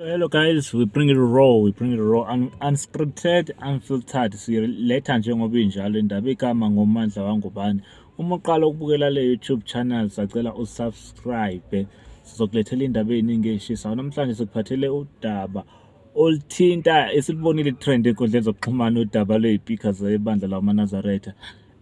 Hello guys, we bring it raw, we bring it raw, un unscripted, unfiltered. Siletha njengoba injalo indaba igama ngoMandla wangubani. Uma uqala ukubukela le YouTube channel, sacela usubscribe. Sizokulethela indaba eziningi ezishisayo. Namhlanje sikuphathele udaba oluthinta esilubonile trend enkundleni zokuxhumana, udaba lwezipikha zebandla lamaNazaretha.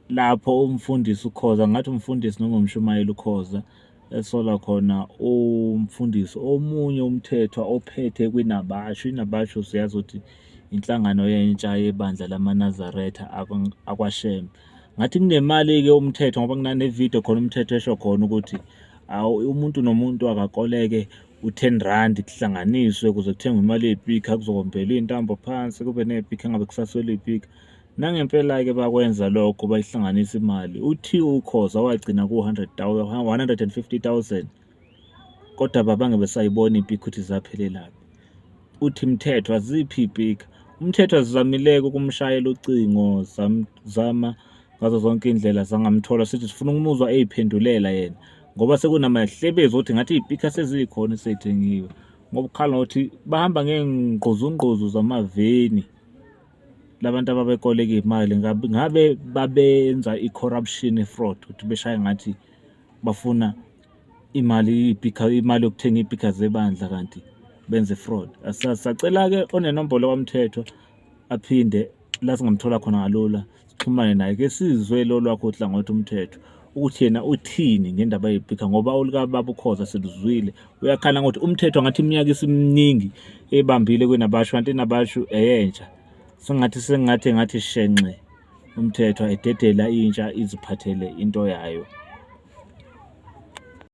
Lapho umfundisi uKhoza, ngathi umfundisi noma umshumayeli uKhoza, esola khona umfundisi omunye uMthethwa ophethe kwiNabashu. INabashu siyazi ukuthi inhlangano yentsha yebandla lamaNazaretha akwaShembe. Ngathi kunemali-ke uMthethwa, ngoba kunane-video khona uMthethwa esho khona ukuthi awu, umuntu nomuntu akakoleke u-10 rand, kuhlanganiswe ukuze kuthengwe imali yey'pikha, kuzokombelwa iy'ntambo phansi, kube ney'pikha engabe kusaswela iy'pikha. Nangempela-ke bakwenza lokho, bayihlanganisa imali. Uthi uKhoza wagcina ku-150,000, kodwa babange besayibona ipikha ukuthi zaphelelaphi. Uthi Mthethwa, ziphi iy'pikha? UMthethwa zizamileke ukumshayela ucingo, zama ngazo zonke iy'ndlela zangamthola. Sithi sifuna ukumuzwa ey'phendulela yena, ngoba sekunamahlebezi ukuthi ngathi iy'pikha sezikhona esey'thengiwe, ngoba ukhala ngokuthi bahamba ngey'ngquzungquzu zamaveni labantu ababekoleka imali. Ngabe babenza i-corruption, fraud, ukuthi beshaya ngathi bafuna imali iy'pikha, imali yokuthenga iy'pikha zebandla, kanti benze fraud. Sacela-ke onenombolo kaMthethwa aphinde la singamthola khona kalula, sixhumane naye, ke sizwe lo lwakho uhlangothi uMthethwa ukuthi yena uthini ngendaba yey'pikha, ngoba olukababa uKhoza siluzwile. Uyakhala ngokuthi uMthethwa ngathi iminyaka isiminingi ebambile kwiNabashu, kanti iNabashu eyentsha. Sengathi ngathi shenxe uMthethwa ededela intsha iziphathele into yayo.